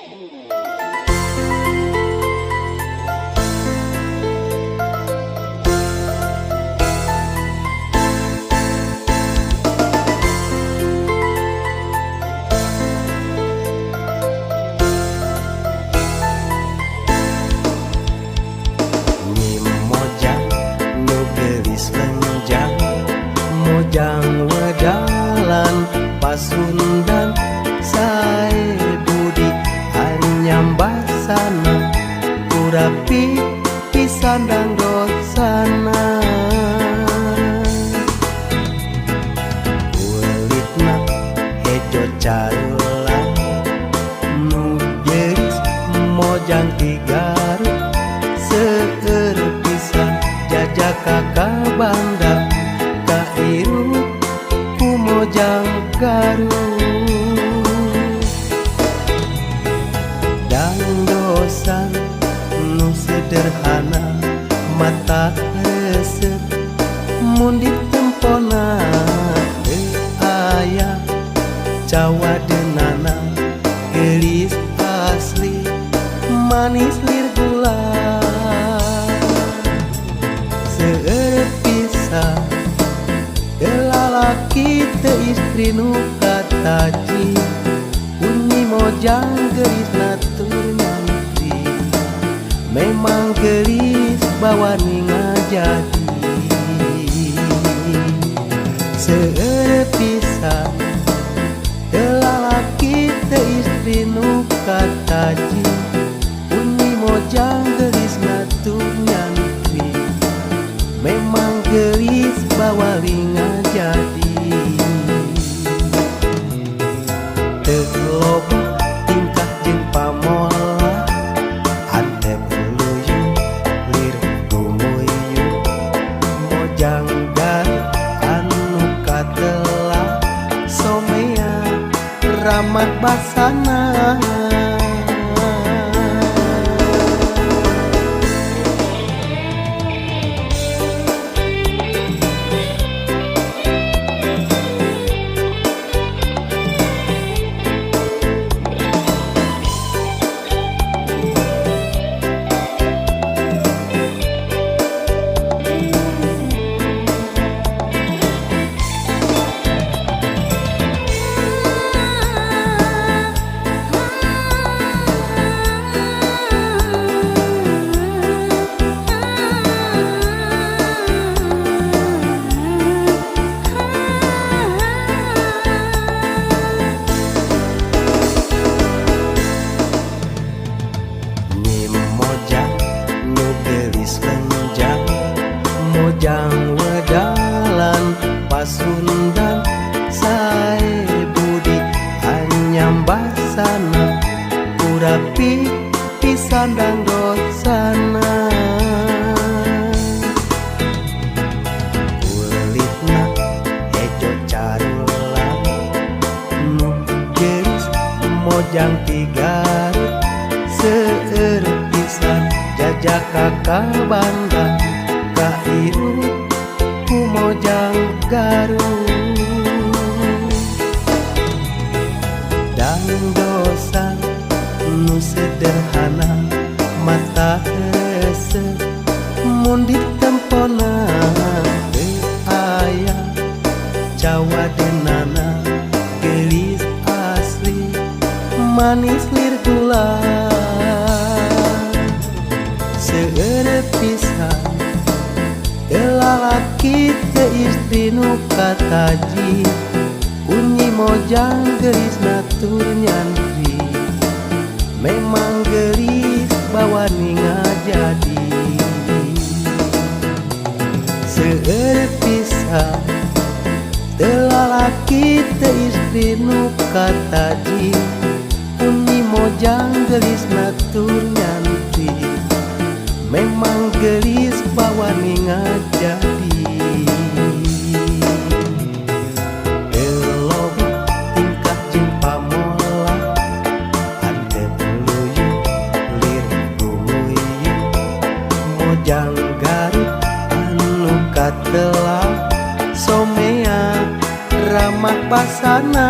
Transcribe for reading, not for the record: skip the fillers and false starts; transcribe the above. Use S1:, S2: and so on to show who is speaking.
S1: Mojang nu geulis lenjang, mojang wedalan Pasundan, sae budi anyam basana, kurapi pisandang dosana. Kulitna hejo carulang, nu geulis mojang ti Garut, seueur pisan jajaka ka bandar, kairup ku mojang Garut. Dangdosan nu sederhana, mata resep mun ditempona, teu aya cawadeunana, geulis asli manis lir gula. Seueur pisan lalaki teu istri nu kataji, Unyi mojang geulis natur nyantri, memang geulis bawani ngajadi. Seueur pisan lalaki teu istri nu kataji, Unyi mojang geulis natur nyantri, memang geulis bawali ngajadi. Teu loba tingkah jeung pamolah, antep luyu lir gumuyu, mojang Garut anu katelah, somea ramah basana. Nyi mojang nu geulis lenjang, mojang wedalan Pasundan, sae budi anyam basana, kurapi pisandang dosana. Kulitna hejo carulang, nu geulis mojang ti Garut, seueur pisan jajaka ka bandar, kairup ku mojang Garut. Dangdosan nu sederhana, mata resep mun ditempona, teu aya cawadeunana, geulis asli manis lir gula. Seueur pisan lalaki teu istri nu kataji, Unyi mojang geulis natur nyantri, memang geulis bawani ngajadi. Seueur pisan lalaki teu istri nu kataji, Unyi mojang geulis natur nyantri, memang geulis bawani ngajadi. Teu loba tingkah jeung pamolah, antep luyu lir gumuyu, mojang Garut anu katelah, somea ramah basana.